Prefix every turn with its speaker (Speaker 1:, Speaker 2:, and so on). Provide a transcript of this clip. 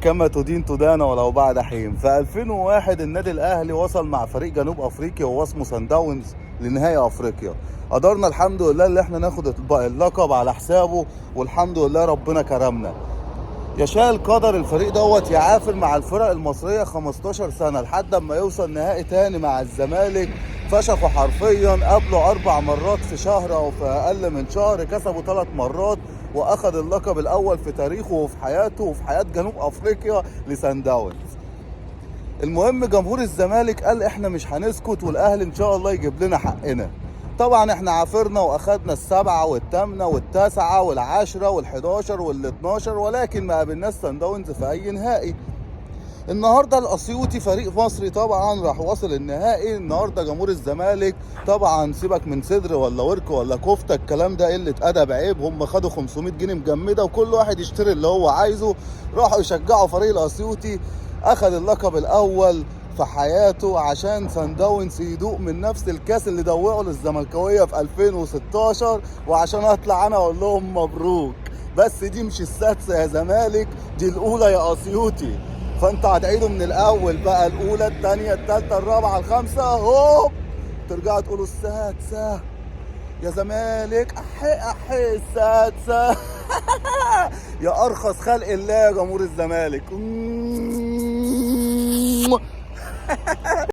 Speaker 1: كما تدين تدان ولو بعد حين. في 2001 النادي الاهلي وصل مع فريق جنوب افريقيا وهو اسمه سانداونز لنهائي افريقيا. قدرنا الحمد لله اللي احنا ناخد اللقب على حسابه، والحمد لله ربنا كرمنا. يشاء القدر الفريق دوت يعافر مع الفرق المصرية 15 سنة لحد ما يوصل نهائي تاني مع الزمالك. فشخوا حرفيا، قابلوا 4 مرات في شهر او في اقل من شهر، كسبوا 3 مرات واخد اللقب الاول في تاريخه وفي حياته وفي حياة جنوب افريقيا لسانداونز. المهم جمهور الزمالك قال احنا مش هنسكت، والاهلي ان شاء الله يجيب لنا حقنا. طبعا احنا عافرنا واخدنا 7 و8 و9 و10 وال11 وال12، ولكن ما قابلناش سانداونز في اي نهائي. النهارده الاسيوطي فريق مصري طبعا راح واصل النهائي. النهارده جمهور الزمالك طبعا سيبك من صدر ولا ورك ولا كفته، الكلام ده قلة ادب عيب. هم خدوا 500 جنيه مجمده وكل واحد يشتري اللي هو عايزه. راحوا يشجعوا فريق الاسيوطي، اخذ اللقب الاول في حياته عشان سانداونز يدوق من نفس الكاس اللي دوقه للزملكاويه في 2016، وعشان اطلع انا اقول لهم مبروك. بس دي مش السادسة يا زمالك، دي الاولى يا اسيوطي. فانت هتعيدوا من الاول بقى، الاولى الثانية الثالثة الرابعة الخامسة، هوب ترجعوا تقولوا السادسة يا زمالك، احي احي السادسة. يا ارخص خلق الله يا جمهور الزمالك.